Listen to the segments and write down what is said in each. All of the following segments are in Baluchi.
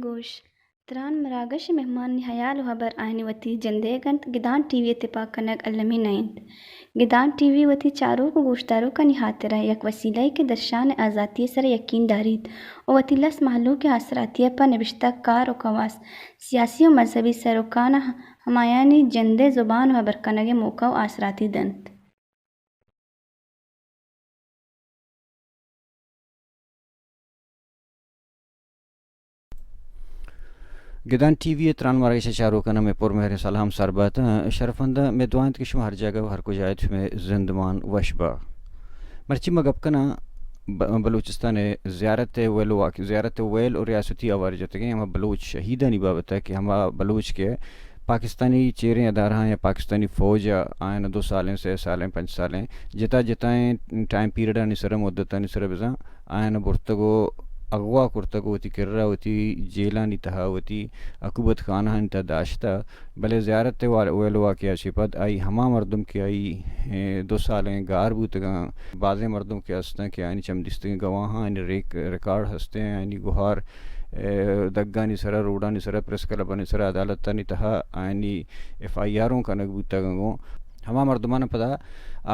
گوش، تران مراگش ءِ مہمانانی ہیال ءُ ہبر آیانی وتی جندئیگ اَنت، گدان ٹی وی ءِ تپاک کنگ المی نہ اِنت۔ گدان ٹی وی وتی چاروک ءُ گوشداروکانی ہاترا یک وسیلہ یے کہ درشان ءِ آزاتی ءِ سرا یکین داریت ءُ وتی لس مہلوک ءِ آسراتی ءَ پہ نبشتہ کار ءُ کواس، سیاسی ءُ مذہبی سروکاں ہمایانی جند ءِ زبان ءُ ہبر کنگ ءِ موقع ءُ آسراتی دنت۔ گدان ٹی وی ءِ تران مراگش ءِ چاروکاں مئے پر مہریں سلام سر بات۔ شرفمنداں، مئے دعا اِنت کہ شما ہر جاگہ ءُ ہر کجا ات، شمئے زندمان وش با۔ مرچی ما گپ کناں ب-، بلوچستان ءِ زیارت ءِ ویل ءُ واقعہ، زیارت ءِ ویل ءُ ریاستی آوار جتگیں ہما بلوچ شہیدانی بابت ءَ کہ ہما بلوچ کہ پاکستانی چیریں ادارہاں یا پاکستانی فوج ءَ آیان ءَ دو سالیں، سے سالیں، پنچ سالیں جتا جتائیں ٹائم پیریڈانی سرا، مدتانی سرا بزاں آیان ءَ برتگ ءُ اغوا کرتگ ءُ وتی کرا وتی جیلانی تہا، وتی عقوبت خانہانی تہا داشتہ، بلے زیارت ءِ وا-، ویل ءُ واقعہ چہ پد آئی ہما مردم کہ آئی، اے، دو سالیں گار بوتگاں، بازیں مردم کہ ہستاں کہ آیانی چم دیستگیں گواہاں، آیانی ریک-، ریکارڈ ہستیں، آیانی گہار، اے، دگانی سرا، روڈانی سرا، پریس کلبانی سرا، عدالتانی تہا آیانی ایف آئی آر اوں کنگ بوتگ اَنت۔ گوں ہما مردماناں پدا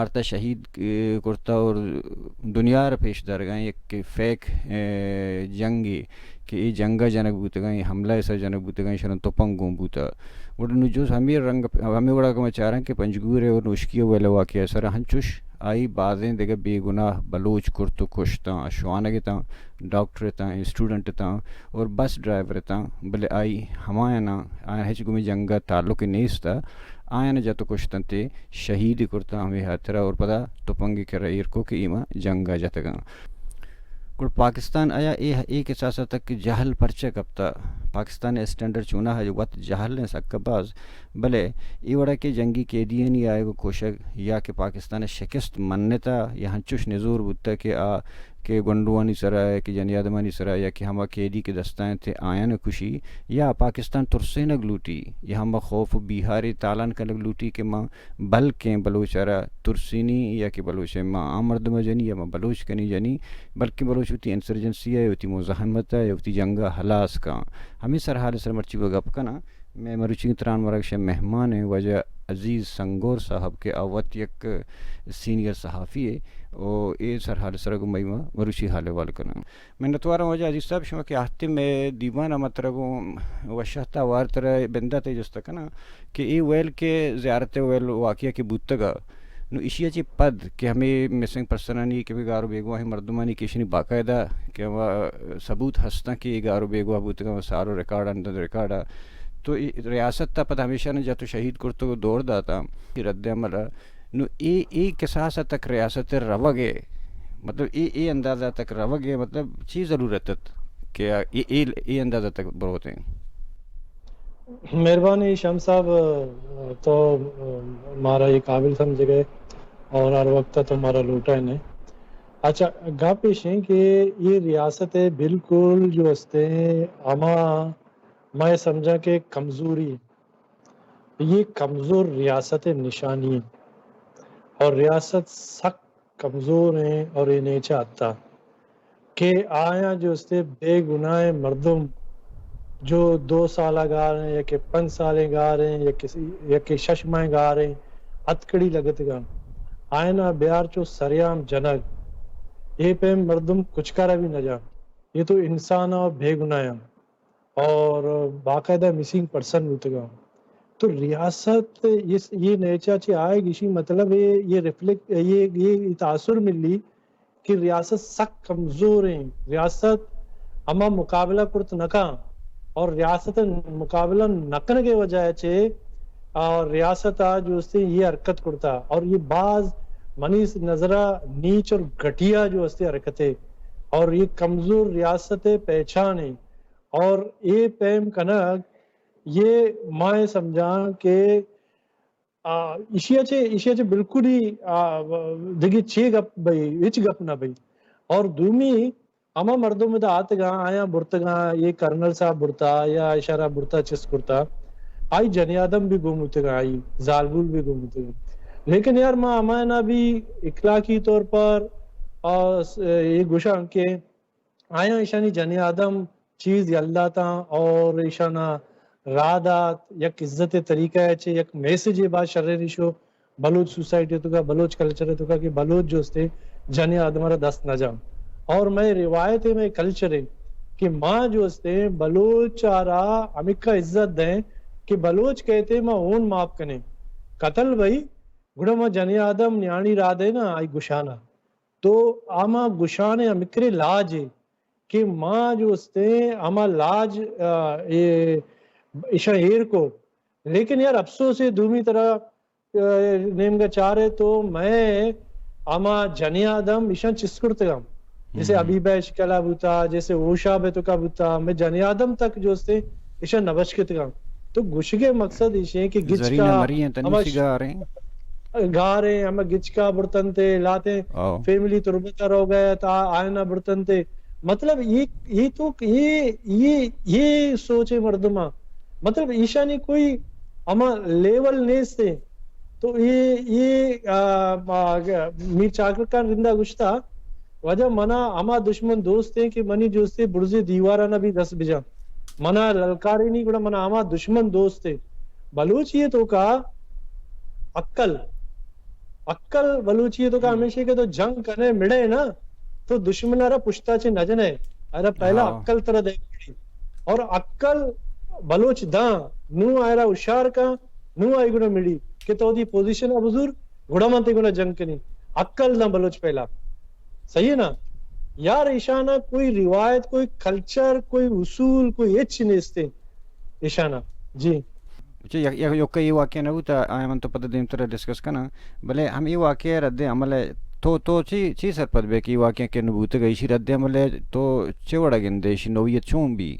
آرتا شہید، اے، کرتا اور دنیا را پیش دارگاں یک فیک، اے، جنگے کہ اے جنگا جنگ بوتگاں، اے حملہ ءِ سر جنگ بوتگاں، ایشاناں تپنگ گون بوتا۔ گڑا نوں جز ہمے رنگ، ہمے وڑا کہ ما چاراں کہ پنجگور ءِ اور نوشکی ءِ ویل ءُ واقعہ ءِ سرا ہنچوش آئی بازیں دگہ بے گناہ بلوچ کرت ءُ کشتاں، شوانگ اتاں، ڈاکٹر اتاں، اسٹوڈنٹ اتاں اور بس ڈرائیور اتاں، بلے آئی ہمایاناں، آیاں ہچ گومی جنگ ءَ تعلق نیست، آیاں جت ءُ کشتنت ءُ شہید کرتاں ہمے ہاترا اور پدا تپنگے کرا ایر کو کہ ایما جنگ ءَ جتگاں۔ گڑا پاکستان آیا اے، اے کساس ءَ تک جہل پرچہ کپتا؟ پاکستان ءِ اسٹینڈرڈ چوناہا؟ وت جہل ایں سک باز، بلے اے وڑا کہ جنگی قیدیانی آیگ ءُ کشگ یا کہ پاکستان ءِ شکست منتا یا ہنچوش نزور بوتا کہ آ کہ گونڈوانی سرا یا کہ جنی آدمانی سرا یا کہ ہما قیدی کہ دستا انت آیان کشی، یا پاکستان ترسینگ لوٹی یا ہما خوف ءُ بیہارے تالان کنگ لوٹی کہ ما بلکیں بلوچ ءَ را ترسینی یا کہ بلوچ ءَ ما عام مردم ءَ جنی یا ما بلوچ کنی جنی، بلکیں بلوچ وتی انسرجنسی ءَ، وتی مزاحمت ءَ یا وتی جنگ ءَ ہلاس کن۔ ہمے سرحال ءِ سر مرچی ما گپ کناں۔ مئے مروچی تران مراگش ءِ مہمان ایں واجہ عزیز سنگور صاحب کہ آ وت یک سینئر صحافی اے ءُ اے سرحال ءِ سر گوں مئی ما مروچی حال احوال کناں۔ منتواراں واجہ عزیز صاحب، شما کہ آہتے مئے دیوان ءَ، ما ترا گوں وشحت ءَ وارت ءُ بندات ءَ جست کناں کہ اے ویل کہ زیارت ءِ ویل واقعہ کہ بوتگ ءَ، نوں ایشی ءَ چہ پد کہ ہمے مسنگ پرسنانی کہ ہمے گار ءُ بیگواہیں مردمانی کہ ایشانی باقاعدہ کہ ہما ثبوت ہستاں کہ اے گار ءُ بیگواہ بوتگ ءَ، سار ءُ ریکارڈ اَنت، ریکارڈ ءَ، تو اے ریاست ءَ پد ہمیشاناں جت ءُ شہید کرتگ ءُ دور داتاں۔ رد عمل ءَ نوں اے، اے کساس ءَ تک ریاست ءِ روگ ءِ، مطلب اے، اے اندازہ تک روگ ءِ، مطلب چی ضرورت ات کہ اے، اے، اے اندازہ تک بروتیں؟ مہربانی شمس صاحب، تو مارا یہ قابل سمجھ گئے اور ہر وقت تو مارا لوٹائینے۔ اچھا، گپ ایش ایں کہ یہ ریاست ءِ بالکل جو ہستیں ہما، میں سمجھاں کہ کمزوری، یہ کمزور ریاست ءِ نشانی ایں اور ریاست سک کمزور ایں اور اے نیچا اتکا کہ آیاں جو استے بے گناہیں مردم جو دو سال ءَ گار ایں یا کہ پنچ سالیں گار ایں یا کہ، یا کہ شش ماہیں گار ایں، ہتکڑی لگتگاں، آیاں بیار چو سریام جنگ، اے پیم مردم کچکارا بھی نہ جاں، یہ تو انسان ءُ بے گناہ ایں۔ اور باقاعدہ مسنگ پرسن بوتگاں۔ تو ریاست یہ، یہ نیچا چہ آئے گشی مطلب یہ، یہ ریفلیکٹ، یہ، یہ تاثر ملی کہ ریاست سک کمزور ایں، ریاست ہما مقابلہ کرت نہ کن اور ریاست مقابلہ نہ کنگ ءِ وجہ چہ اور ریاست آ جو استے یہ حرکت کرتا، اور یہ بعض منی نظرہ نیچ اور گھٹیا جو استے حرکت ہے، اور یہ کمزور ریاست پہچان ہے۔ اور یہ پیم کنگ، یہ مائیں سمجھاں کہ آ، ایشی ءَ چہ، ایشی ءَ چہ بالکل ہی، آ، دگہ چے گپ بئی، ہچ گپ نہ بئی۔ اور دومی، ہما مردم ادا آتگاں، آیاں برتگاں، یہ کرنل صاحب برتا یا اشارہ برتا، چست کرتا، آئی جنی آدم بھی گم ہوتگاں، آئی زالبول بھی گم ہوتگاں۔ لیکن یار، ما ہما نا بھی اخلاقی طور پر، آ، س-، یہ گوشاں کہ آیاں ایشانی جنی آدم چیز یل داتاں اور ایشانا راہ دات، یک عزت طریقہ ءَ چہ یک میسج ءَ باز شریں ایشو بلوچ سوسائٹی توکا، بلوچ کلچر توکا کہ بلوچ جو استے جنی آدم را دست نہ جاں۔ اور مئے روایت ہے، مئے کلچر ہے کہ ما جو استے بلوچ آرا ہمکا عزت دیں کہ بلوچ کہتے ما اون معاف کنیں۔ قتل بھئی، گڑا ما جنی آدم نیانی راہ دے نا، آئی گشانا۔ تو آ ما گشانے ہمکرے لاج ہے کہ ما جو استے ہما لاج، آ، اے، ایشاں ایر کو۔ لیکن یار افسوس ہے، دومی طرح، آ، نیمگا چارے تو میں ہما جنی آدم ایشاں چست کرتگاں۔ جیسے حبیبہ اشکلا بوتا، جیسے ہوشاب توکا بوتا، میں جنی آدم تک جو استے ایشاں نبش کتگاں۔ تو گوشگے مقصد ایش ہے کہ گچکا ہما گار ہیں، ہما گچکا برتنتے، لاتے فیملی تربتا رو گئے تا آئنا برتنتے۔ مطلب، یہ، یہ تو، یہ، یہ، یہ سوچے مردما۔ مطلب، ایشانی کوئی ہما لیول نیستے۔ تو یہ، یہ، آ، آ، میر چاکر خان رندا گشتا، واجہ منا ہما دشمن دوست ہیں کہ منی جو استے برزی دیوارانا بھی دست بجا۔ منا للکارے نہیں، گڑا منا ہما دشمن دوست ہے۔ بلوچی توکا عقل، عقل بلوچی توکا ہمیشہ کہ تو جنگ کنے مڑے نا، تو دشمن را پشتا چے نہ جنے، ارا پہلا عقل ترا دے۔ اور عقل بلوچ داں، نو آئرا ہوشیار کا، نو آئی گنا مڑی کہ تو دی پوزیشن ءَ بزور، گڑا من تے گنا جنگ کنی۔ عقل داں بلوچ پہلا۔ صحیح ہے نا؟ یار، ایشانا کوئی روایت، کوئی کلچر، کوئی اصول، کوئی ہچ نیستے ایشانا۔ جی۔ اچھا، یک، یک، یک یہ واقعہ نہ بوتا، آیا من تو پتہ دیم ترا ڈسکس کنا، بلے ہم یہ واقعہ رد عمل ہے، تو، تو چی، چی سرپد بے کہ یہ واقعہ کہ نہ بوتگا، ایشی رد عمل ہے، تو چے وڑا گندے، ایشی نوعیت چون بی؟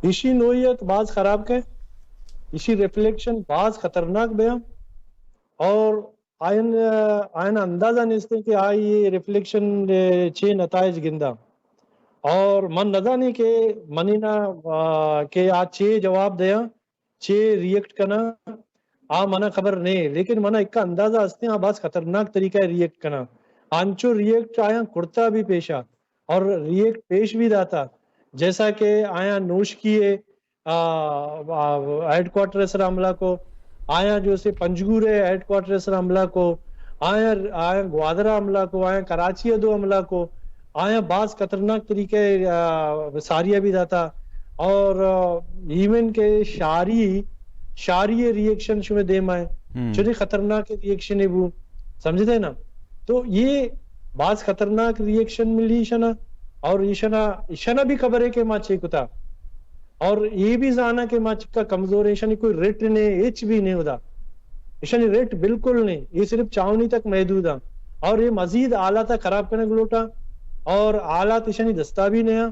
ایشی نوعیت باز خراب کے، ایشی ریفلیکشن باز خطرناک بیا، اور آئین، آئین اندازہ نیستے کہ آئی ریفلیکشن چے نتائج گندا۔ اور من نزانی کہ منی نا، آ، کہ آ چے جواب دیاں، چے ریئیکٹ کنا، آ منا خبر نہیں، لیکن منا ایک اندازہ ہستے، آ باز خطرناک طریقہ ریئیکٹ کنا۔ انچو ریئیکٹ آیاں کرتا بھی پیشا، اور ریئیکٹ پیش بھی داتا، جیسا کہ آیاں نوشکی ہے، آ، آ، ہیڈ کوارٹر سر حملہ کو، آیاں جو سے پنجگور ہے ہیڈ کوارٹر سر حملہ کو، آیاں، آیاں گوادر حملہ کو، آیاں کراچی دو حملہ کو، آیاں باز خطرناک طریقے، آ، ساریا بھی داتا۔ اور، آ، ایون کہ شاری، شاری ریئیکشن شمے دیم آئے، چنی خطرناک ریئیکشن ہے وہ، سمجھتے ہیں نا؟ تو یہ باز خطرناک ریئیکشن ملی ایشنا، اور ایشنا، ایشنا بھی خبر ہے کہ ما چے کتا، اور یہ بھی زانا کہ ما چکا کمزور ہیں، ایشانی کوئی رٹ نے، ہچ بھی نہیں ہوتا، ایشانی رٹ بالکل نہیں، یہ صرف چاونی تک محدود ہیں، اور یہ مزید حالات خراب کرنے کو لوٹا، اور حالات ایشانی دستا بھی نہیں ہیں،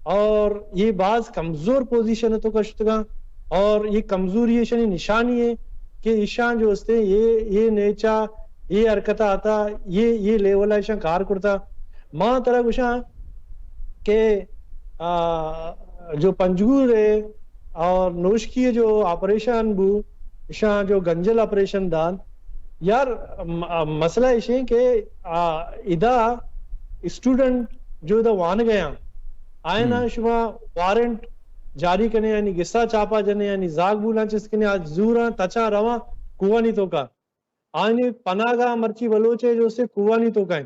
اور یہ باز کمزور پوزیشن تو کشتگا، اور یہ کمزوری ایشانی نشانی ہے کہ ایشان جو ہستے، یہ، یہ نیچا، یہ حرکت آتا، یہ، یہ لیول ایشان کار کرتا۔ ما ترا گوشاں کہ، آ، جو پنجگور ہے اور نوشکی جو آپریشن بو، ایشان جو گنجل آپریشن دان، یار، م-، مسئلہ ایش ہے کہ، آ، ادا اسٹوڈنٹ جو ادا وان گیا، آئینا شما وارنٹ جاری کنے، یعنی گسا چاپا جنے، یعنی زاگ بولاں چست کنے، آ زوراں تچاں رواں کوانی توکا۔ آنی پناہ گاہ مرچی بلوچ ہے جو سے کوانی توکا ہیں۔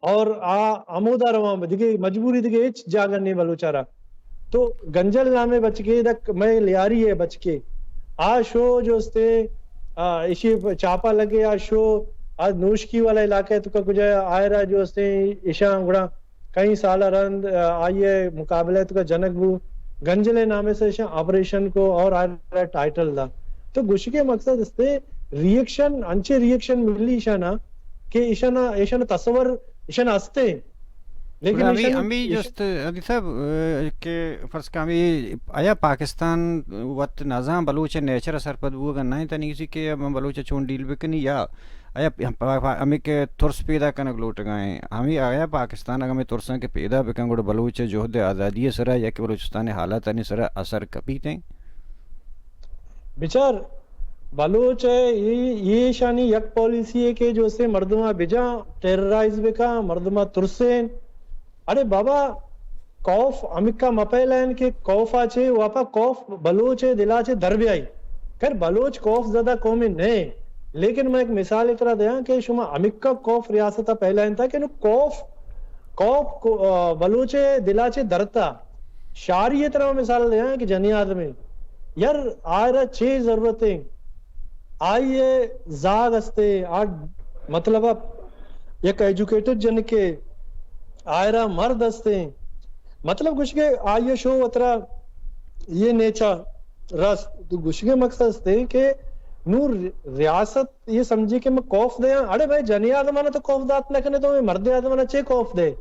اور آ ہمودا رواں، دگہ مجبوری، دگہ ہچ جاگہ نہیں بلوچا را۔ تو گنجل نامے بچکے، دک میں لیاری ہے بچکے۔ آ شو جو استے، آ، اشی چاپا لگے، آ شو، آ نوشکی والا علاقہ ہے، تو کا کجا آئرا جو استے، ایشاں گڑا کئی سال رند، آ، آئیے مقابلہ تو کا جنک بو۔ گنجلے نامے سے ایشاں آپریشن کو اور آئرا ٹائٹل دا۔ تو گوشگے مقصد استے، ری ایکشن، انچے ری ایکشن ملی ایشانا کہ ایشانا، ایشانا تصور ایشانا استے۔ لیکن گڑا ہمیں، ایشانا ہمیں ایش- جست علی صاحب، اے، کہ فرض کہ ہمیں آیا پاکستان وت نظام بلوچ نیچر سرپد بوگا نہ تنی کسی کہ ہم بلوچ چون ڈیل بکنی یا آیا پا-، پا-، ہمیں کہ ترس پیدا کنگ لوٹگا ہیں، ہمیں آیا پاکستان اگر ہمیں ترساں کہ پیدا بکن گڑا بلوچ جہد آزادی سرا یا کہ بلوچستان حالاتانی سرا اثر کپیت ہیں؟ بچار، بلوچ ہے، یہ، یہ شانی یک پالیسی ہے کہ جو سے مردمہ بجا ٹیررائز بکا، مردمہ ترسین۔ اڑے بابا، خوف ہمکا مپیلین کہ خوف آ چے واپا خوف بلوچ دلا چے در بیائی۔ خیر، بلوچ خوف زدہ قوم نہ، لیکن میں ایک مثال اترا دیاں کہ شما ہمکا خوف ریاست پہلائن تھا کہ نو خوف، خوف کو-، آ، بلوچ دلا چے درتا۔ شاری ءِ ترا مثال دیاں کہ جنی آدمے، یار، آئرا چے ضرورت ہیں؟ آئی ءِ زاگ استے، آ، مطلب، یک ایجوکیٹڈ جنکے، آئرا مرد استے۔ مطلب، گوشگے آئی ءِ شو وترا یہ نیچا رست۔ تو گوشگے مقصد استے کہ نور ریاست یہ سمجھی کہ میں خوف دیاں۔ اڑے بھائی، جنی آدمانا تو خوف دات نہ کنے، تو میں مردے آدمانا چے خوف دے؟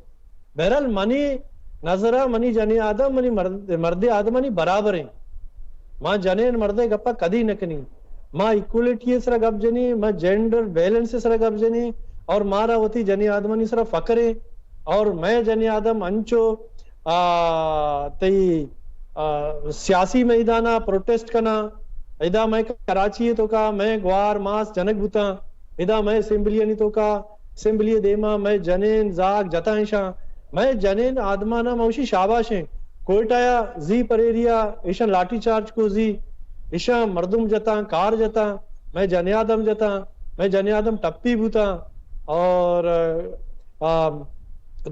بہرحال، منی نظرا منی جنی آدم منی مرد، مردے آدمانی برابر ہیں۔ ما جنین مردے گپا کدی نہ کنی۔ ما ایکولیٹی سرا گپ جنی، ما جینڈر بیلنس سرا گپ جنی، اور مارا وتی جنی آدمانی سرا فخر ہے۔ اور میں جنی آدم انچو، آ، تئی، آ، سیاسی میدانا پروٹیسٹ کنا۔ ادا میں کراچی توکا میں گوار ماس جنگ بوتاں۔ ادا میں اسمبلی انی توکا اسمبلی ءِ دیما مئے جنین زاگ جتاں ایشاں، مئے جنین آدماناں ما وشی شاباش ایں۔ کوئٹہ ءَ زی پریری ءَ ایشاں لاٹھی چارج کو زی، ایشاں مردم جتاں، کار جتاں، مئے جنی آدم جتاں، مئے جنی آدم ٹپی بوتاں۔ اور، آ،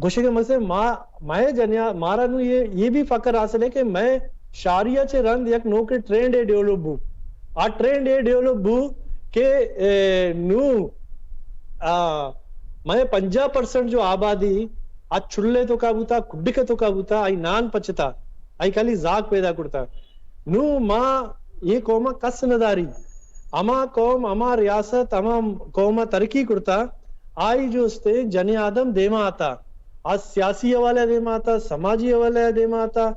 گوشے کہ مزے ما، مئے جنیا، مارا نو یہ، یہ بھی فخر حاصل ہے کہ مئے شاری ءَ چہ رند یک نوکیں ٹرینڈے ڈیولپ بو۔ آ ٹرینڈ اے ڈیولپ بو کہ، اے، نو، آ، مئے پنجاہ پرسنٹ جو آبادی آ چلے توکا بوتا، کڈکے توکا بوتا، آئی نان پچتا، آئی خالی زاگ پیدا کرتا۔ نو ما یہ قوم کس نہ داری۔ ہما قوم، ہما ریاست، ہما قوم ترقی کرتا، آئی جو استے جنی آدم دیما آتا۔ آ سیاسی حوالے دیما آتا، سماجی حوالے دیما آتا۔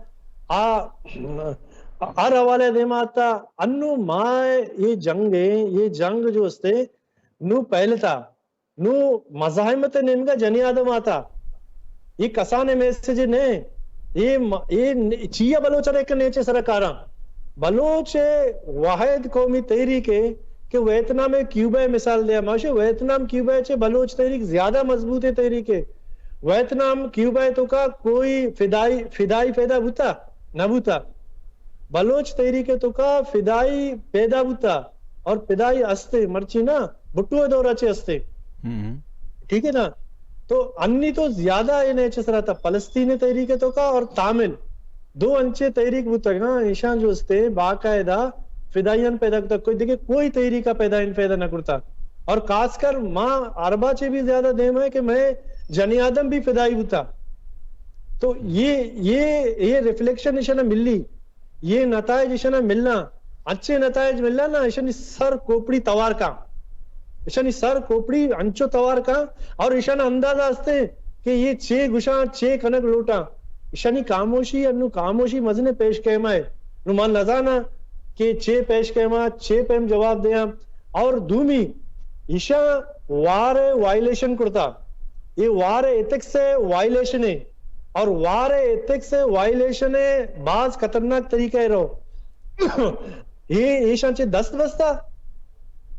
آ ہر حوالے دیما آتا۔ انو ما یہ جنگ ہے، یہ جنگ جو استے، نو پہلتا، نو مزاحمت نیمگا جنی آدم آتا۔ یہ کسان میسج نے، یہ م-، یہ ن-، چیا بلوچ ءَ ایک نیچے سرکاراں۔ بلوچ واحد قومی تحریک ہے کہ ویتنام ہے، کیوبا ہے مثال دیا۔ ماشے ویتنام، کیوبا ہے چے بلوچ تحریک زیادہ مضبوط ہے تحریک ہے۔ ویتنام، کیوبا ہے توکا کوئی فدائی، فدائی پیدا بوتا؟ نہ بوتا۔ بلوچ تحریک توکا فدائی پیدا بوتا اور فدائی ہستے، مرچی نا، بھٹو دور اچے ہستے۔ ہم۔ ٹھیک ہے نا؟ تو انی تو زیادہ اے نیچے سرا تا، فلسطین تحریک توکا اور تامل دو انچے تحریک بوتگ نا، ایشاں جو استے باقاعدہ فدائیان پیدا کرتا، کوئی دیگه کوئی تحریک پیدا ان پیدا نہ کرتا۔ اور خاص کر ما عربا چے بھی زیادہ دیم ہے کہ میں جنی آدم بھی فدائی بوتا۔ تو یہ، یہ، یہ ریفلیکشن ایشاں ملی، یہ نتائج ایشاں ملنا، اچھے نتائج ملنا نا، ایشانی سر کوپڑی توار کا۔ ایشانی سر کوپڑی انچو توار کا، اور ایشان اندازہ ہستے کہ یہ چے گشاں، چے کنگ لوٹاں۔ ایشانی خاموشی، انو خاموشی مزنے پیش کیما ہے۔ نو من نزانا کہ چے پیش کیما، چے پیم جواب دیاں۔ اور دومی، ایشاں وار وائلیشن کرتا۔ یہ وار ایتھکس وائلیشن ہے۔ اور وار ایتھکس وائلیشن ہے، باز خطرناک طریقہ ہے رو۔ یہ ایشاں چے دست بستا؟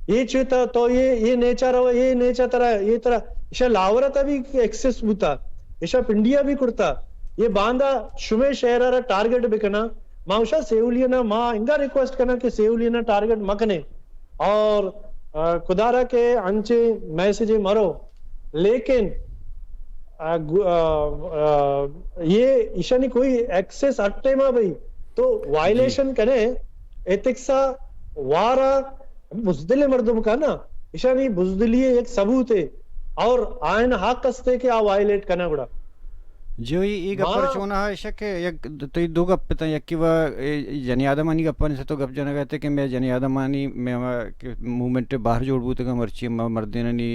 یہ چے تا تو یہ، یہ نیچا رو، یہ نیچا ترا، یہ ترا، ایشاں لاہور تا بھی ایکسس بوتا، ایشاں پنڈیا بھی کرتا۔ یہ باندا شمے شہر را ٹارگٹ بکنا۔ ما اوشا سیولی نا، ما انگا ریکویسٹ کنا کہ سیولی نا ٹارگٹ مکنے۔ اور، آ، خدا را کہ انچے میسج مرو، لیکن، آ، گو-، آ، آ، یہ ایشانی کوئی ایکسس ہر ٹائم آ بھئی، تو وائلیشن کنے، ایتھکس آ، وار آ، بزدل مردم کا نا، ایشانی بزدلی یک ثبوت ہے، اور آئین حق استے کہ آ وائلیٹ کنا گڑا۔ جو ای، ای گپ پر چون آ شک یک د-، تئی دو گپ تاں، یکی و اے جنی آدمانی گپانی سر تو گپ جنگ ءَ ات کہ مئے جنی آدمانی، مئے ہما کہ موومنٹ باہر جوڑ بوتگاں، مرچی ہما مردینانی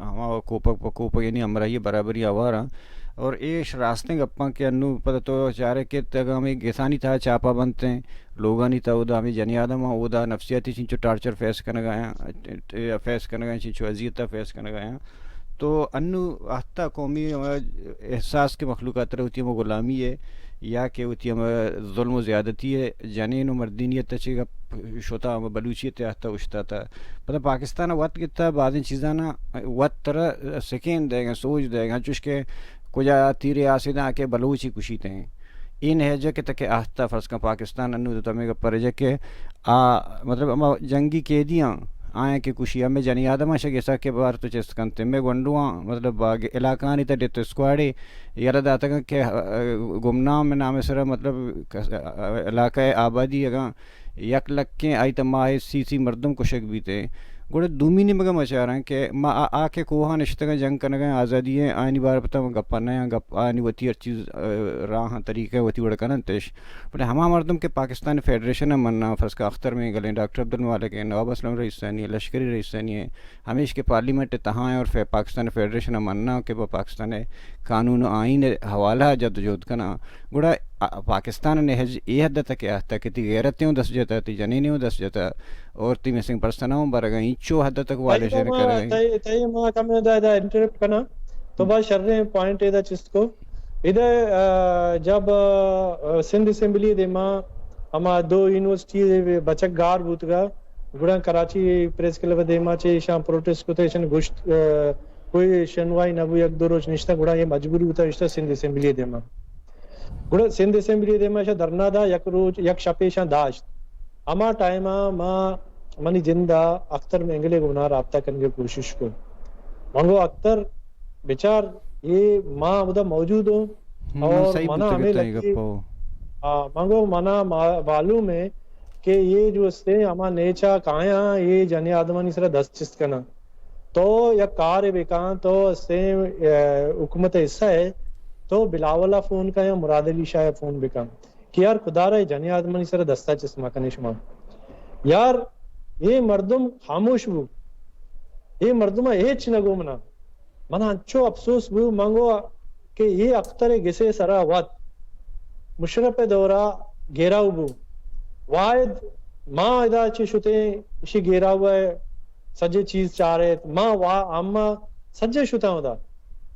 ہما کوپگ پہ کوپگ یعنی ہمراہی برابری آواراں۔ اور ایش راستیں گپاں کہ انو پتہ تو چارے کہ تگا ہمیں گسانی تہا چاپا بنتیں، لوگانی تہا اودا ہمیں جنی آدم اودا نفسیاتی چنچو ٹارچر فیس کنگا ہیں، فیس کنگا ہیں، چنچو اذیت فیس کنگا ہیں۔ تو انو حتی قومی احساس کہ مخلوق ءِ تر وتی ہم غلامی ہے یا کہ وتی ہم ظلم و زیادتی ہے، جنین و مردینیت چی گپ شتا، ہم بلوچیت حتی اشتا تا۔ پدا پاکستان وت گتا بازیں چیزانا وت تر سکین دے گا، سوچ دے گا، چوش کہ کجا تیرے آسے داں کہ بلوچی کشیتے ہیں۔ این ہے جا کہ تک آہتا فرض کن پاکستان انو تو ہمیں گپ پر جا کہ آ، مطلب، ہما جنگی قیدیاں، آیاں کہ کشی، ہمے جنی آدماں شہ گسا کہ بار تو چست کنت۔ مئے گونڈواں، مطلب، باگ علاقہانی تہ ڈیتھ اسکواڈے یلہ داتگاں کہ، آ، گمنام نام سرا، مطلب، کس-، آ، علاقہ آبادی اگاں یک لکھیں، آئی تہ ماہ سی سی مردم کشگ بیتے۔ گڑا دومی نیمگا ما چاراں کہ ما آ، آ کہ کوہاں نشتگاں جنگ کنگا آزادی ہیں، آنی بار پتہ گپا نیاں، گپ آنی وتی ہر چیز، آ، راہاں طریقہ وتی وڑ کننتش۔ بلے ہما مردم کہ پاکستان فیڈریشن ء مناں، فرض کن اختر مینگل ایں، ڈاکٹر عبدالمالک ایں، نواب اسلم رئیسانی ایں، لشکری رئیسانی ایں، ہمیش کہ پارلیمنٹ ء تہا ایں اور فے-، پاکستان فیڈریشن ء مناں کہ با پاکستان ء قانون و آئین ء حوالہ ء جد و جہد کناں، گڑا آ-، پاکستان ء نہج اے حد تک آہتہ کہ تی غیرت اوں دست جتہ، تی جنین اوں دست جتہ اور تی مسنگ پرسن اوں برگا اینچو حد تک وائلیشن کرگا ایں۔ تئی، تئی ما کم دا، دا انٹرپٹ کناں۔ تو با شریں پوائنٹ ادا چست کو۔ ادا، آ، جب، آ، سندھ اسمبلی دیما ہما دو یونیورسٹی بچک گار بوتگا، گڑا کراچی پریس کلب دیما چہ ایشاں پروٹیسٹ کتا، ایشاں گوشت، آ، کوئی شنوائی نہ بو، یک دو روچ نشتا، گڑا یہ مجبوری بوتا، اشتا سندھ اسمبلی دیما۔ گڑا سندھ اسمبلی دیما ایشاں دھرنا دا، یک روچ، یک شپ ایشاں داشت۔ ہما ٹائما ما، منی جندا اختر مینگلے گونا رابطہ کنگے کوشش کو۔ من گو اختر بچار، یہ ما ہمدا موجود ہوں۔ ہم، اور صحیح منا بوتگ ہمیں اتاں یہ لگی، گپ ہو۔ آ، من گو منا ما-، معلوم ہے کہ یہ جو استے ہما نیچا کایاں، یہ جنی آدمانی سرا دست چست کناں۔ تو یک کار بکاں، تو استے، اے، حکومت حصہ ہے، تو بلاولا فون کا یا مراد علی شاہ فون بکاں کہ یار خدا را یہ جنی آدمانی سرا دستا چست مکنے شما۔ یار، یہ مردم خاموش بو، یہ مردم ہیچ نہ گو منا۔ من انچو افسوس بو، من گو کہ یہ اختر گسے سرا وت مشرف دورا گیراو بو۔ واحد ما ادا چہ شتیں، اشی گیراو ہے، سجے چیز چاریت۔ ما وا-، اما سجے شتاں ادا۔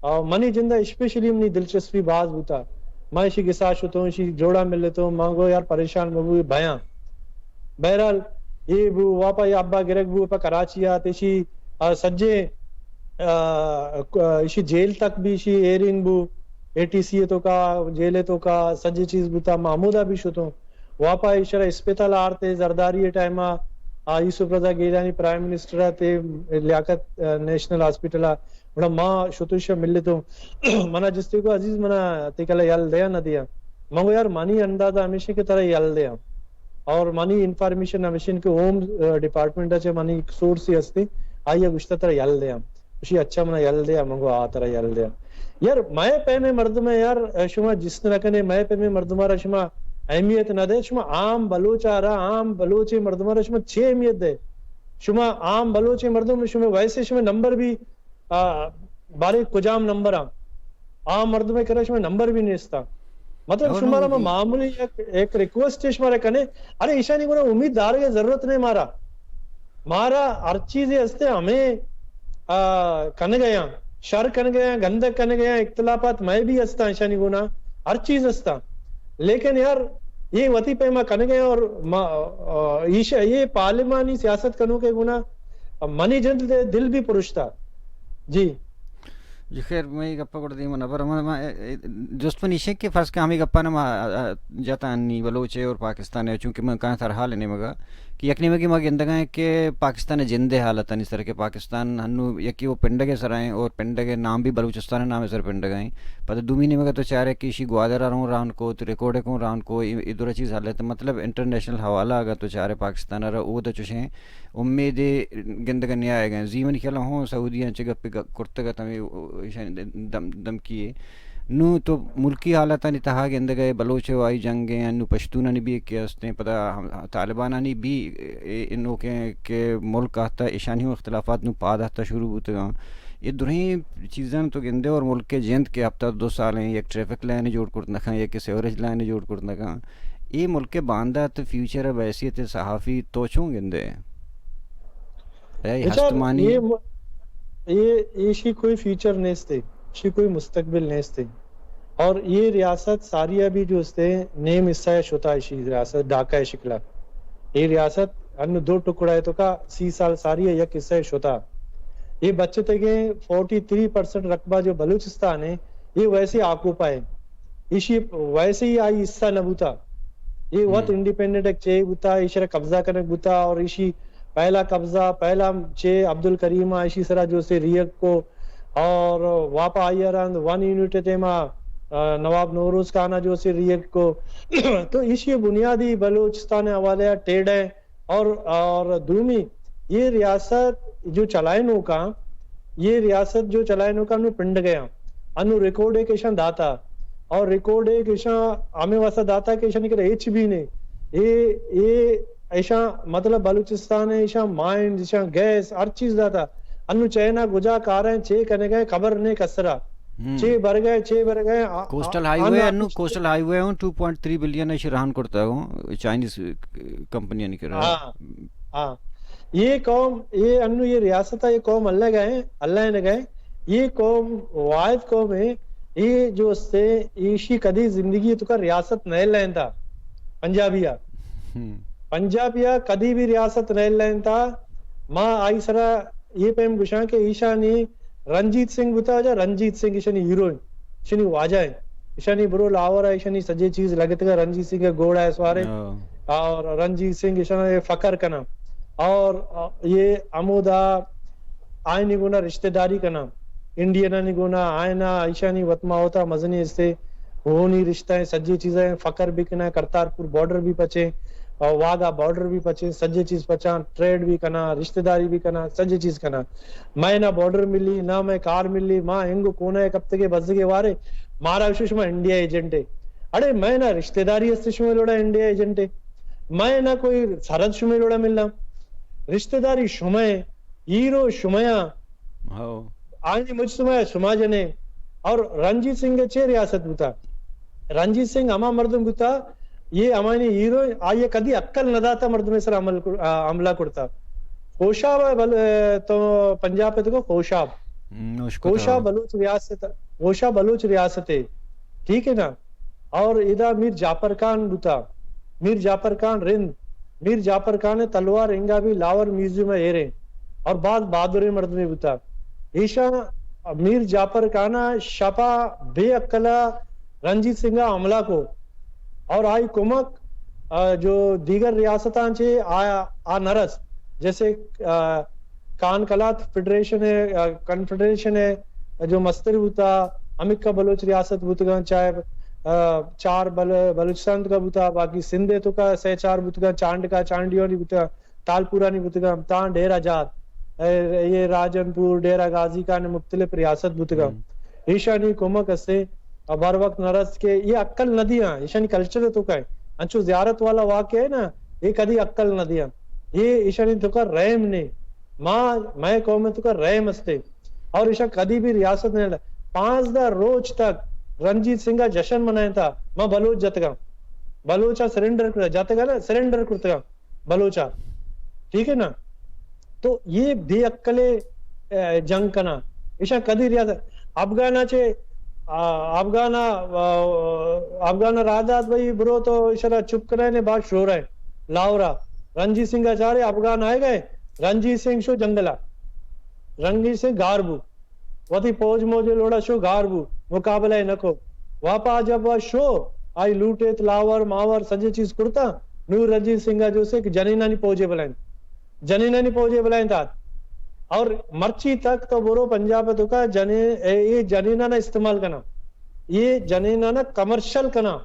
اور منی جندا اسپیشلی منی دلچسپی باز بوتا۔ ما اشی گسا شتوں، اشی جوڑا ملتوں، ما گو یار پریشان مبو، بیاں۔ بہرحال، اے بو، واپا اے ابا گرگ بو، پہ کراچی آت، ایشی، آ، سجے، آ، ک-، ایشی جیل تک بھی ایشی ہیئرنگ بو، اے ٹی سی توکا، جیل توکا، سجے چیز بوتا، ما ہمودا بھی شتوں۔ واپا ایشرا اسپتال آرتے، زرداری ٹائما، آ، یوسف رضا گیلانی پرائم منسٹر آتے، لیاقت، آ، نیشنل ہاسپٹل آ، گڑا ما شتوش ملتوں۔ منا جستے کو، عزیز، منا تے کلا یل دیا نہ دیا؟ من گو یار، منی اندازہ ہمیش کہ ترا یل دیا۔ اور منی انفارمیشن ہمیش کہ ہوم، آ، ڈپارٹمنٹ چے منی ایک سورس ہی ہستی، آئی گشتا ترا یل دیا۔ اشی اچھا منا یل دیا، من گو آ ترا یل دیا۔ یار، مئے پیمے مردم ہے یار، شما جست نہ کنے، مئے پیمے مردم را شما اہمیت نہ دے، شما عام بلوچ آ را، عام بلوچ مردم را شما چے اہمیت دے؟ شما عام بلوچ مردم، شما ویسے شما نمبر بھی آ، بارے کجام نمبر آں؟ عام مردم ء کرا شمئے نمبر بھی نیستا۔ مطلب، شمارا ما معمولی یک، یک ریکویسٹ ہے شمارا کنے۔ ارے، ایشانی گنا امید دارگ ضرورت نہیں مارا۔ مارا ہر چیز ہستے ہمیں، آ، کن گیا، شر کن گیا، گندگ کن گیا، اختلافات میں بھی ہستا ایشانی گنا، ہر چیز ہستا۔ لیکن یار، یہ وتی پیما کن گیا اور ما، آ، ایش-، یہ پارلیمانی سیاست کنو کے گنا منی جند دے دل بھی پرشتا۔ جی۔ جی خیر، میں گپ گڑ دیم نبر۔ من، من، اے، اے، جست من ایشیں کہ فرض کہ ہمیں گپانا ما، آ، آ، جتا انی بلوچ ہے اور پاکستان ہے، چونکہ من کہاں سر حال نیمگا کہ یک نیمگی ما گندگا ہے کہ پاکستان جند حالت انی سر کہ پاکستان ہنو یکی وہ پنڈگ سر ہیں اور پنڈگ نام بھی بلوچستان نام سر پنڈگ ہیں۔ پتہ دومی نیمگا تو چارے کہ اسی گوادر رون ران کو، تو ریکارڈ کو ران کو، ادھر چیز حالت، مطلب انٹرنیشنل حوالہ اگر تو چارے پاکستان را او دا چوشیں امید گندگ نیائگ ء۔ زی منی خیال ء ہوں سعودیاں چہ گپے گ-، کرتگ ات ہمے ایشانی دم-، دمکی ء۔ نوں تو ملکی حالتانی تہا گندگ ئے، بلوچ ءُ آئی جنگ ایں، نوں پشتونانی بھی کہ استیں، پدا ہم-، طالبانانی بھی اے، اے نوکیں کہ ملک آہتا، ایشانی ہوں اختلافات نوں پاد آہتا شروع بوتگاں۔ اے درہیں چیزاں تو گندے اور ملک ءِ جند کہ ہفتاد دو سال ایں، یک ٹریفک لائن جوڑ کرت نہ کن، یک سیوریج لائن جوڑ کرت نہ کن۔ اے ملک ءِ باندات، فیوچر ءِ بحیثیت صحافی تو چون گندے؟ اے بچار، ہستمانی اے م-، اے، ایشی کوئی فیوچر نیستے، ایشی کوئی مستقبل نیستے۔ اور اے ریاست ساری ءَ بھی جو استے نیم حصہ ءَ شتا، ایشی ریاست ڈھاکہ ءِ شکل ءَ۔ اے ریاست انوں دو ٹکڑا ءِ توکا سی سال ساری ءَ یک حصہ ءَ شتا۔ اے بچتگیں فورٹی تھری پرسنٹ رقبہ جو بلوچستان ایں، اے ویسے آکوپا ایں۔ ایشی ویسے ہی آئی حصہ نہ بوتا۔ اے وت انڈیپینڈنٹ ایک چے بوتا، ایشرا قبضہ کنگ بوتا اور ایشی پہلا قبضہ، پہلا چے عبدالکریم ءَ ایشی سرا جو سے ریئیکٹ کو اور واپا آئی ءَ رند ون یونٹ ٹیم ءَ، آ، نواب نوروز خان ءَ جو سے ریئیکٹ کو۔ تو ایشی بنیادی بلوچستان ءِ حوالے ءَ ٹیڑھ ایں۔ اور، اور دومی، اے ریاست جو چلائینوکاں، اے ریاست جو چلائینوکاں انوں پنڈگ ءَ ایں۔ انوں ریکارڈ ایک ایشاں داتا، اور ریکارڈ ایک ایشاں ہمے واسطہ داتا کہ ایشانی کرا ہچ بھی نہیں۔ اے، اے ایشاں مطلب بلوچستان ءِ ایشاں مائنز، ایشاں گیس، ہر چیز داتا۔ انوں چائنا کجا کار ایں، چے کنگ ءَ ایں، خبر نہیں کسرا۔ ہم۔ چے برگ ءَ ایں، چے برگ ءَ ایں، آ-، کوسٹل آ-، ہائی وے، آ-، انوں کوسٹل ہائی وے ہوں ٹو پوائنٹ تھری بلین ایشی رہن کرتا ہوں چائنیز کمپنیانی کرا۔ ہاں، ہاں۔ اے قوم، اے انوں اے ریاست ءَ اے قوم اللہ گئے، اللہ نے گئے۔ اے قوم واحد قوم ایں، اے جو استے، ایشی کدی زندگی ءِ توکا ریاست نہ لینتا، پنجابی ءَ۔ ہم۔ پنجابی ءَ کدی بھی ریاست نہ لینتا۔ ما آئی سرا اے پیم گشاں کہ ایشانی رنجیت سنگھ بوتا، واجہ رنجیت سنگھ ایشانی ہیرو ایں، ایشانی واجہ ایں۔ ایشانی برو لاہور ءَ، ایشانی سجے چیز لگتگا رنجیت سنگھ ءِ گھوڑا ءِ سوارے۔ ہاں۔ اور رنجیت سنگھ ایشاں اے فخر کناں۔ اور اے ہمودا آئینی گونا رشتہ داری کناں۔ انڈینانی گونا آئینا ایشانی وت ما ہوتا مزنی استے ہونی رشتہ ایں، سجے چیزاں ایں، فخر بھی کناں، کرتارپور بارڈر بھی پچیں، اور واگا بارڈر بھی پچیں، سجے چیز پچاں، ٹریڈ بھی کناں، رشتہ داری بھی کناں، سجے چیز کناں۔ مئے نہ بارڈر ملی، نہ مئے کار ملی، ما ہنگو کونا ءَ کپتگے بزگے وارے، مارا گوشے شما انڈیا ایجنٹ ئے۔ اڑے مئے نہ رشتہ داری است شمئے لوڑا انڈیا ایجنٹ ئے۔ مئے نہ کوئی سرحد شمئے لوڑا ملنا۔ رشتہ داری شمئے، ہیرو شمئے آں۔ ہو۔ آئینی مجتمع شما جنے۔ اور رنجیت سنگھ چے ریاست بوتا؟ رنجیت سنگھ ہما مردم بوتا، اے ہمائی ہیرو، آئی کدی عقل نہ داتا مردم سر عمل کر-، آ، حملہ کرتا۔ خوشاب ہے بل-، تو پنجاب پہ تو خوشاب۔ ہم، خوشاب بلوچ ریاست، خوشاب بلوچ ریاست ہے۔ ٹھیک ہے نا؟ اور ادا میر جعفر خان بوتا، میر جعفر خان رند، میر جعفر خان ءِ تلوار انگا بھی لاہور میوزیم ءَ ایریں اور باز بہادریں مردمے بوتا۔ ایشاں میر جعفر خان ءَ شپا بے عقلا رنجیت سنگھ ءَ حملہ کو اور آئی کمک، آ، جو دیگر ریاستاں چے آ، آ نرس، جیسے، آ، کان کلات فیڈریشن ہے، آ، کنفیڈریشن ہے، جو مستر بوتا، ہمکا بلوچ ریاست بوتگاں، چاہے، آ، چار بل-، بلوچستان کا بوتا، باقی سندھ تو کا سے چار بوتگاں، چانڈ کا، چانڈیونی بوتا، تالپورانی بوتگاں، تاں ڈیرہ جات، اے، یہ راجن پور، ڈیرہ غازی کا نے مختلف ریاست بوتگاں۔ ہم۔ ایشانی کمک اسے، اب ہر وقت نہ رس کہ یہ عقل نہ دیاں، ایشانی کلچر تو کا ہے۔ انچو زیارت والا واقعہ ہے نا، یہ کدی عقل نہ دیاں۔ یہ ایشانی تو کا رحم نے۔ ما، میں قوم تو کا رحم استے۔ اور ایشا کدی بھی ریاست نے لے۔ پانزدہ روچ تک رنجیت سنگھ کا جشن منائیں تھا۔ میں بلوچ جتگا۔ بلوچا سرنڈر کر-، جتگا نا، سرنڈر کرتگا۔ بلوچا۔ ٹھیک ہے نا؟ تو یہ بے عقلے، اے، جنگ کنا۔ ایشاں کدی ریاست افغانا چے، آ، افغانا، آ، افغانا راہ دات بھئی برو تو ایشرا چپ کرائے نے بعد شور ہے۔ لاہورا۔ رنجیت سنگھ آچارے افغان آئے گئے۔ رنجیت سنگھ شو جنگلا۔ رنجیت سنگھ گار بو۔ وتی پوج موجے لوڑا شو گار بو، مقابلہ ء نہ کو۔ واپا جب وا شو، آئی لوٹیت، لاور ماور سجے چیز کرتا، نور رنجیت سنگھ ء جو سے کہ جنینانی پوجے بلائیں، جنینانی پوجے بلائیں دات۔ اور مرچی تک تو برو پنجاب ء تو کا جنین، اے، اے جنینانا استعمال کنا، یہ جنینانا کمرشل کنا۔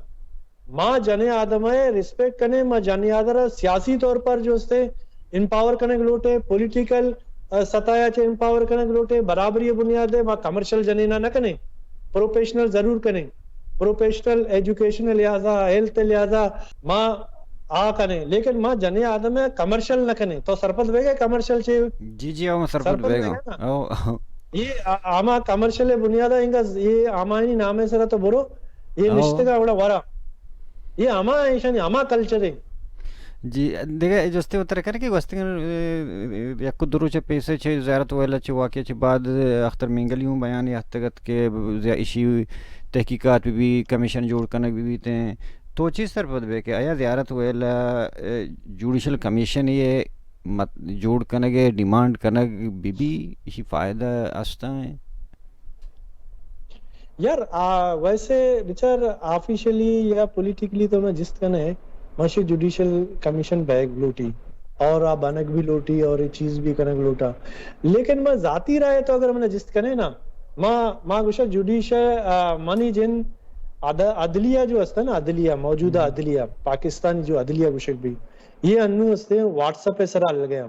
ما جنیں آدم ء ریسپیکٹ کنیں، ما جنیں آدم ء سیاسی طور پر جو استے امپاور کنگ لوٹیں، پولیٹیکل، ء، سطح ء چہ امپاور کنگ لوٹیں، برابری ء بنیاد ء ما کمرشل جنیناں نہ کنیں۔ پروفیشنل ضرور کنیں، پروفیشنل ایجوکیشن لحاظا، ہیلتھ لحاظا ما آ کنیں، لیکن ما جنیں آدم ءَ کمرشل نہ کنیں۔ تو سرپد بیگ ئے کمرشل چے؟ جی جی، ہم سرپد سرپد بیگ بیگ ئے نا؟ او۔ یہ آ-، ہما کمرشل بنیادا انگا یہ ہمایانی نام ءِ سرا تو برو، یہ او۔ نشتگا وڑا ورا۔ یہ ہما ایشانی ہما کلچر ہے۔ جی، دگہ جستے وتر کرے کہ گوستگیں، اے، یک دو روچ پیسے چہ زیارت ویلا چہ واقعہ چہ بعد اختر مینگلی ہوں بیانی اتکگ ات کہ زیا-، اشی تحقیقات بہ بی، کمیشن جوڑ کنگ بہ بیتیں۔ تو چی سرپد بے کہ آیا زیارت ویلا، اے، جوڈیشل کمیشن یہ مت-، جوڑ کنگ ءِ ڈیمانڈ کنگ بہ بی، اشی فائدہ ہستاں؟ یار، آ، ویسے بچار، آفیشلی یا پولیٹیکلی تو میں جست کنے، ماشی جوڈیشل کمیشن بیگ لوٹی اور آ بنگ بھی لوٹی اور یہ چیز بھی کنگ لوٹا۔ لیکن میں ذاتی رائے تو اگر میں جست کنے نا، ما، ما گوشا جوڈیشل، آ، منی جن عد-، عدلیہ جو ہستا نا، عدلیہ، موجودہ ہم۔ عدلیہ، پاکستانی جو عدلیہ گوشگ بھی، یہ انو ہستے واٹس ایپ سرا لگے ہیں۔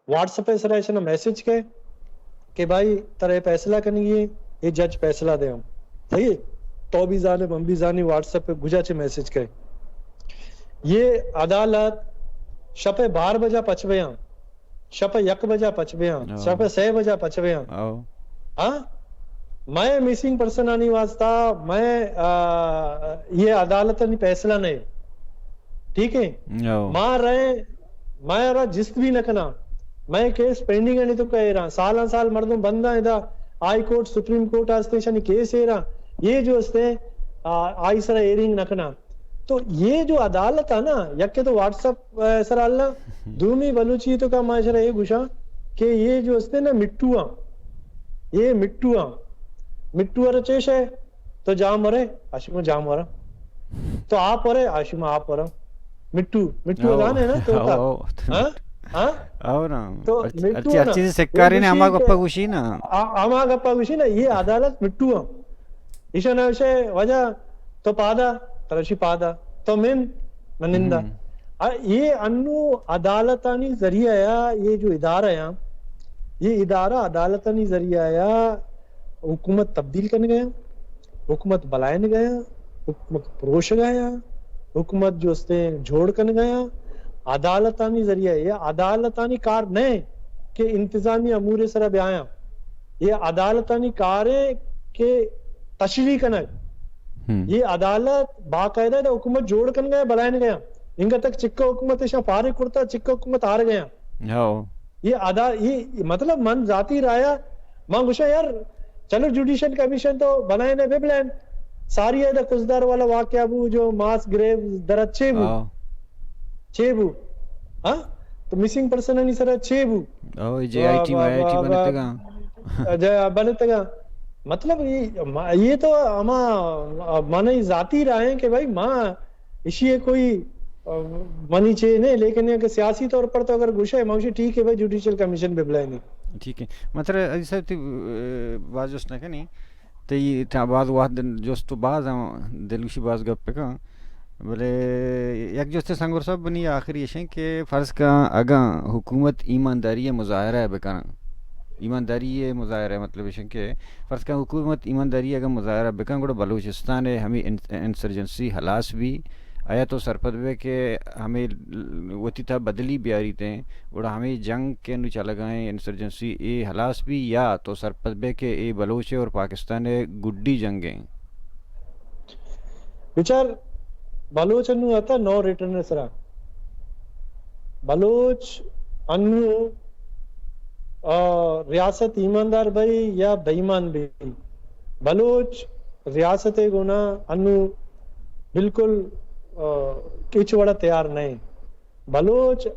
واٹس ایپ سرا ایشنا میسج کئے کہ بھائی ترا یہ فیصلہ کنگی ہے، یہ جج فیصلہ دے ہم۔ صحیح ہے؟ تو بھی زانے، من بھی زانی، واٹس ایپ پہ گجا چے میسج کئے۔ یہ عدالت شپ بار بجا پچ بیاں، شپ یک بجا پچ بیاں، ہاں۔ شپ سے بجا پچ بیاں۔ ہاں۔ ہاں؟ میں مسنگ پرسن آنی واسطہ، میں، آ، یہ عدالت نی فیصلہ نہیں۔ ٹھیک ہے؟ ہاں۔ ماں رہے، میں را جست بھی نہ کنا۔ میں کیس پینڈنگ ہے، نہیں تو کہہ رہا۔ سالاں سال مردم بندہ ہے دا، ہائی کورٹ، سپریم کورٹ آستے شانی کیس ہے رہا۔ یہ جو ہستے، آ، آئی سرا ہیئرنگ نہ کنا۔ تو یہ جو عدالت ہے نا، یک تو واٹس ایپ، آ، سرا اللہ، دومی بلوچی تو کا معاشرہ یہ گشا کہ یہ جو ہستے نا مٹھو ہاں، یہ مٹھو ہاں، مٹھو ہر چیش ہے۔ تو جام ورے، آشی ما جام ورا۔ تو آپ ورے، آشی ما آپ ورا۔ مٹھو، مٹھو او، گانے نا تو او، کا۔ او۔ ہاں؟ ہاں؟ او نا۔ تو ہر، مٹھو ہر نا۔ چیز سکاری نے ہما گپا گوشی نا۔ آ-، ہما گپا گوشی نا، یہ عدالت مٹھو ہاں۔ ایشا نہ وشے وجہ تو پادا، ترشی پادا، تو من، من نندا۔ ہم۔ آ، یہ انو عدالتانی ذریعہ یا، یہ جو ادارہ یا، یہ ادارہ عدالتانی ذریعہ یا، حکومت تبدیل کنگ ءَ، حکومت بلائینگ ءَ، حکومت پروشگ ءَ، حکومت جو استیں جوڑ کنگ ءَ، عدالتانی ذریعہ، یہ عدالتانی کار نہ کہ انتظامی امور سرا بیایاں، یہ عدالتانی کار ہے کہ تشریح کنگ۔ ہم۔ یہ عدالت باقاعدہ دا حکومت جوڑ کنگ ءَ، بلائینگ ءَ۔ انگا تک چکا حکومت شاں فارغ کرتا، چکا حکومت ہار گیا۔ ہاؤ۔ یہ ادا، یہ مطلب من ذاتی رایا، من گوشا یار، چلو جوڈیشل کمیشن تو بلائیں نے ببلائیں۔ ساری ہے دا کزدار والا واقعہ بو جو ماس گریو درت چے بو؟ ہاؤ۔ چے بو؟ ہاں؟ تو مسنگ پرسن نی سرا چے بو؟ او، جے آئی ٹی، واہ، واہ، آئی ٹی واہ، بنتگا۔ واہ۔ جے بنتگا۔ مطلب یہ، ما-، یہ تو ہما، من ذاتی رائے ہیں کہ بھائی ماں اشی ءَ کوئی، آ، منی چے نہ، لیکن اگر سیاسی طور پر تو اگر گوشے، من گوشی ٹھیک ہے بھائی، جوڈیشل کمیشن بہ بلائینی۔ ٹھیک ہے۔ مطلب، عزیز صاحب، تئی، آ، باز جست نہ کنی۔ تئی تا باز وہد جست و باز ہم دلگوشی باز گپ کن۔ بلے یک جست سنگور صاحب بنی آخری اشیں کہ فرض کن اگاں حکومت ایمانداری مظاہرہ بکنن، ایمانداری مظاہرہ مطلب اشیں کہ فرض کن حکومت ایمانداری اگاں مظاہرہ بکن، گڑا بلوچستان ہمیں ان-، انسرجنسی ہلاس بی۔ آیا تو سرپد بے کہ ہمیں ل-، وتی تھا بدلی بیاریت ہیں، گڑا ہمیں جنگ کہ انو چلگائیں انسرجنسی اے ہلاس بی، یا تو سرپد بے کہ اے بلوچ اور پاکستان گڈی جنگ ہیں؟ بچار، بلوچ انو آتا نو ریٹرن سرا۔ بلوچ انو، آ، ریاست ایماندار بئی یا بے ایمان بئی، بلوچ ریاست گونا انو بالکل، آ، ہچ وڑا تیار نہ۔ بلوچ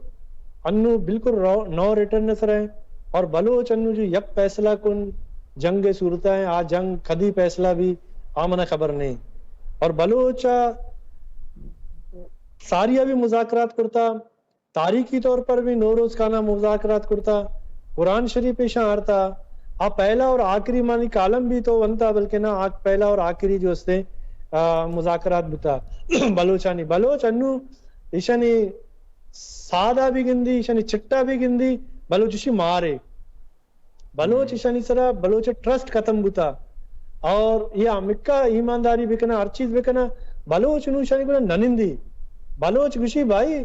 انو بالکل رو-، نو ریٹرن سرا ہیں اور بلوچ انو جو یک فیصلہ کن جنگ صورت ہیں، آ جنگ کدی فیصلہ بی، آ منا خبر نہیں۔ اور بلوچ ساری بھی مذاکرات کرتا، تاریخی طور پر بھی نوروز خان ءَ مذاکرات کرتا، قرآن شریف ایشاں آرتا، آ پہلا اور آخری مانی کالم بھی تو ونتا، بلکہ نہ، آ پہلا اور آخری جو استے، آ، مذاکرات بوتا بلوچانی۔ بلوچ انو ایشانی سادا بھی گندی، ایشانی چٹا بھی گندی، بلوچ اشی مارے۔ بلوچ ہم۔ ایشانی سرا بلوچ ٹرسٹ ختم بوتا۔ اور یہ ہمکا ایمانداری بکنا، ہر چیز بکنا، بلوچ نو شانی گنا ننندی۔ بلوچ گوشی بھائی،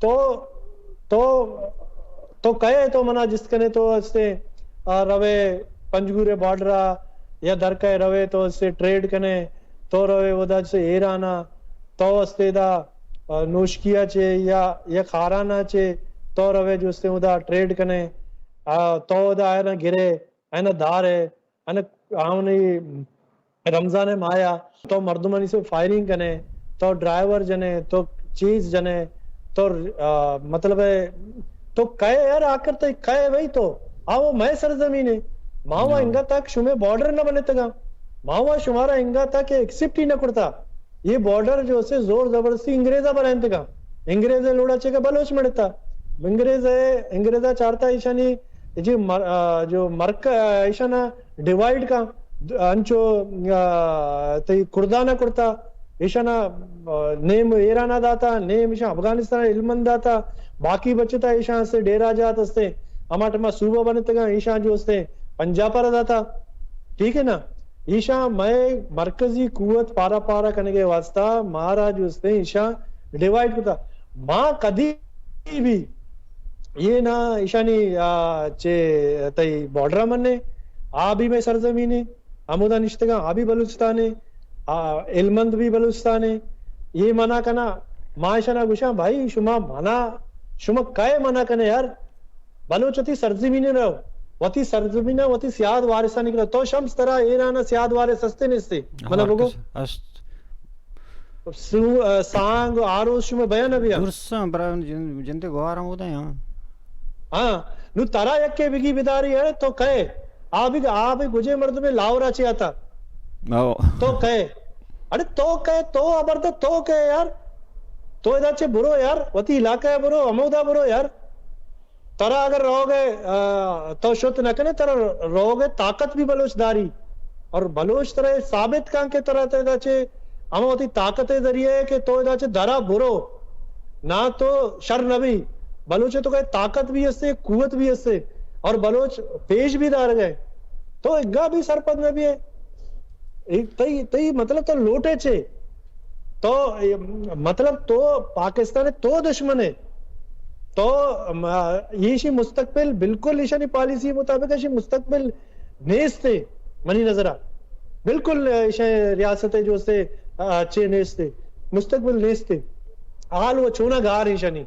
تو، تو، تو کئے تو منا جست کنے تو استے، آ، روے پنجگور بارڈر آ یا در کئے روے تو استے ٹریڈ کنے، تو روے ودا سے ایران آ، تو استے دا، آ، نوشکیا چے یا، یا خارانا چے، تو روے جو استے ودا ٹریڈ کنے، آ، تو ودا آئرا گرے، اینا دار ہے، اینا آونی رمضان مایا تو مردمانی سے فائرنگ کنے، تو ڈرائیور جنے، تو چیز جنے، تو، آ، مطلب ہے، تو کئے یار، آخر تو کئے بھائی تو؟ آ وہ مئے سرزمین ہے۔ ما وہ انگا تک شمے بارڈر نہ بنتگا۔ ما وہ شمارا انگا تک ایکسپٹ ہی نہ کرتا۔ یہ بارڈر جو سے زور زبردستی انگریزا بنائنتگا۔ انگریز لوڑا چے کہ بلوچ مڑتا۔ انگریز، انگریزا چارتا ایشانی جی مر-، آ، جو مرک-، آ، ایشانا ڈیوائیڈ کا، انچو، آ، تئی کردانا کرتا، ایشانا، آ، نیم ایرانا داتا، نیم ایشان افغانستان علمند داتا، باقی بچتا ایشان سے ڈیرا جات استے، ہما ٹائما صوبہ بنتگا، ایشان جو استے پنجاب پر داتا۔ ٹھیک ہے نا؟ ایشان مئے مرکزی قوت پارا پارا کنگے واسطہ مارا جو استے ایشان ڈیوائیڈ کرتا۔ ما کدی بھی یہ نہ ایشانی، آ، چے تئی بارڈر منے، آ بھی مئے سرزمین ہے، ہمودا نشتگاں، آ بھی بلوچستان ہے، آ، علمند بھی بلوچستان ہے۔ یہ منع کنا، ما ایشانا گوشاں، بھائی، شما منع، شما کئے منع کنے یار؟ بلوچ وتی سرزمین رو، وتی سرزمین، وتی سیاد وارثانی کرا۔ تو شمس ترا ایران سیاد وارث ہستے نیستے؟ منا بگو۔ است۔ سو-، آ، سانگ و آروس شما بیان بیا۔ درساں برا جن-، جندے گوارا ہودا ہاں۔ ہاں، نو ترا یکے بگی بداری ہے تو کئے؟ آ بگ-، آ بی گجے مردمے لاہورا چے آتا۔ او۔ تو کئے؟ اڑے تو کئے؟ تو ابر تو، تو کئے یار؟ تو ادا چے برو یار، وتی علاقہ برو، ہمودا برو یار۔ ترا اگر روگ ء، آ، تو شت نہ کنے، ترا روگ ء طاقت بھی بلوچ داری۔ اور بلوچ ترا اے ثابت کن کہ ترا تو ادا چے ہما وتی طاقت ء ذریعہ ہے کہ تو ادا چے درا برو، نہ تو شر نہ بھی۔ بلوچ تو کہ طاقت بھی ہستے، قوت بھی ہستے، اور بلوچ پیش بھی دار گئے۔ تو اگا بھی سرپد نہ بھی ہے۔ اے تئی، تئی مطلب تو لوٹے چے؟ تو، اے، مطلب تو پاکستان تو دشمن ہے۔ تو، م-، ایشی مستقبل بالکل ایشانی پالیسی مطابق ایشی مستقبل نیست ہے منی نظرا۔ بالکل ایشی ریاست ہے جو سے، آ، اچھے نیست ہے۔ مستقبل نیست ہے۔ حال وہ چونا گار ایشانی۔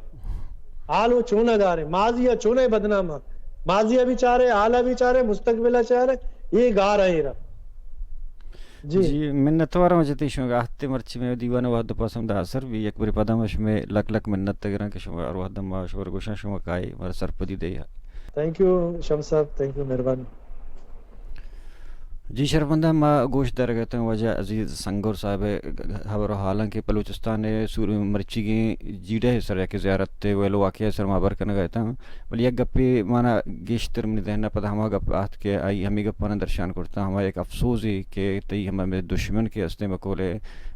حال وہ چونا گار ہے۔ ماضی یا چونا بدنام ہے۔ ماضی ابھی چاہ رہے، حال ابھی چاہ رہے، مستقبل چاہ رہے، یہ گار ہے ایرا۔ جی۔ جی، منتوار ہم جتی شما گاہتے مرچی میں دیوان وحد پاس ہم دا اثر بھی یک بری پدا ما شما لک لک منت گراں کہ شما ہر وحد ما شما گوشاں شما کائے مارا سرپدی دے۔ تھینک یو شمس صاحب، تھینک یو، مہربانی۔ جی شرپندہ ما گوش درگتن واجہ عزیز سنگور صاحب ہبر و حالاں کہ بلوچستان سور مرچیگیں جیڑہ سر یک زیارت ویلو واقعہ سر ما ہبر کنگا اتاں۔ بلے یک گپے مانا گیشتر منی ذہن ء پدا ہما گپ آت کہ آئی ہمے گپانا درشان کرتا، ہما یک افسوزے کہ تئی ہما مئے دشمن کہ استیں بقول ء،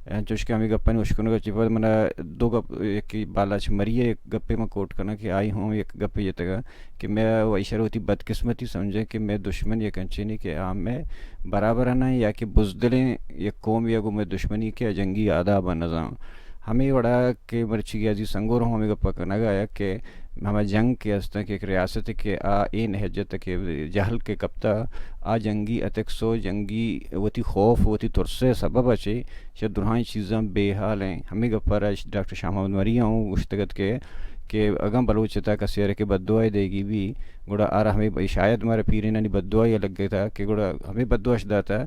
انچوش کہ ہمے گپانی اشکنگ ء چہ پد منا دو گپ، یکے بالاچ مری ء یک گپے من کوٹ کناں کہ آئی ہم یک گپے جتگ کہ مئے و ایشرا وتی بدقسمتی سمجھیں کہ مئے دشمن یک انچینے کہ آ مئے برابر نہ یا کہ بزدلیں یک قومے ء گوں مئے دشمنی کہ آ جنگی آداب ء نزان۔ ہمے وڑا کہ مرچی غازی سنگور ہم ہمے گپ ء کنگ ء آیگ کہ ہما جنگ کہ است کہ یک ریاست کہ آ اے نہج ات کہ جہل کہ کپتا، آ جنگی اتکس و جنگی وتی خوف، وتی ترس ء سبب ء چہ چہ درائیں چیزاں بے حال ایں۔ ہمے گپ ء را ڈاکٹر شاہ محمد مری ء ہوں گوشتگ ات کہ، کہ اگاں بلوچ ء تھا کسے ء را کہ بددعائے دیگی بی، گڑا آ را ہمے ب-، شاید مارا پیرینانی بددعائے لگتا کہ گڑا ہمے بددعاش داتا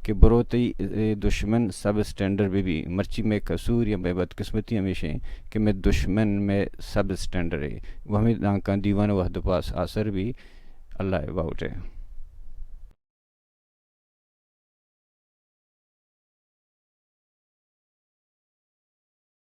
کہ برو تئی، اے، دشمن سب اسٹینڈرڈ بہ بی۔ مرچی مئے قصور یا مئے بدقسمتی ہمیش ایں کہ مئے دشمن مئے سب اسٹینڈرڈ اے۔ گوں ہمے دانکاں دیوان وحد پاس آسر بی۔ اللہ ء باہوٹ ء۔